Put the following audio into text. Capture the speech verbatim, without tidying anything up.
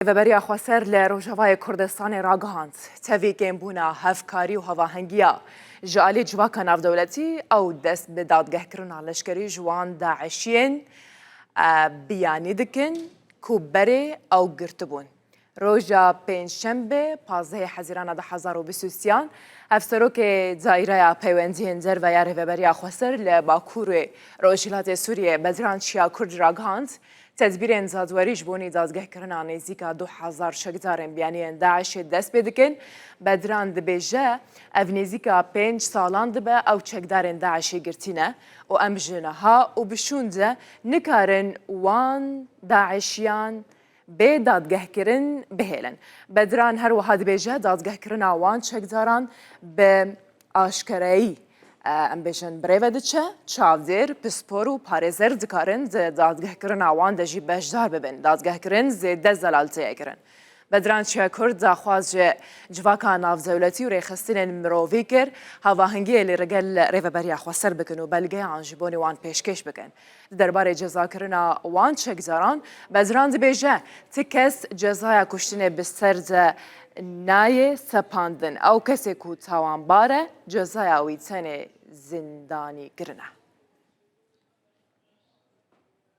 Rêveberiya Xweser li Rojavayê Kurdistanê ragihand, tevî kêmbûna hevkarî û hevahengiya ji alî civaka navdewletî ew dest bi dadgehkirina leşkerî ji wan DAIŞiyên, e, biyanî dikin ku berê ew girtibûn. Roja Pêncşembe, pazdehê Hezîrana du hezar û bîst û sêyan, Hevserokê Daîreya Peywendiyên Derve ya Rêveberiya Xweser li Bakurê Rojhilatê Sûriyê Bedran Çiyakur ragihand, tedbîrên dadwerî ji bonî dadgehkirina nêzîka du hezar çekdarên biyaniyên DAIŞê dest pê dikin. Bedran dibêje, ev nêzîka pênc salan dibe ew çekdarên DAIŞê girtî ne û em ji niha û bi şûn de nikarin wan DAIŞiyan bê dadgehkirin bihêlin. Bedran her wiha dibêje, dadgehkirina wan çekdaran bi aşkereyî, e, em bêjin, bi rê ve diçe, çavdêr, pispor û parêzer dikarin di dadgehkirina wan de jî beşdar bibin. Dadgehkirin zêde zelal tê kirin. Bedran Çiyakur daxwaz ji civaka navdewletî û rêxistinên mirovî kir, havahingiyê li rigel Rêveberiya Xweser bikin û belgeyan ji bonî wan pêşkêş bikin. Di derbarê cezakirina wan çekdaran, Bedran dibêje, ti kes cezaya kuştinê bi ser de nayê sepandin. Ew kesê ku tawanbar e, cezaya wî tenê zindanî kirin e.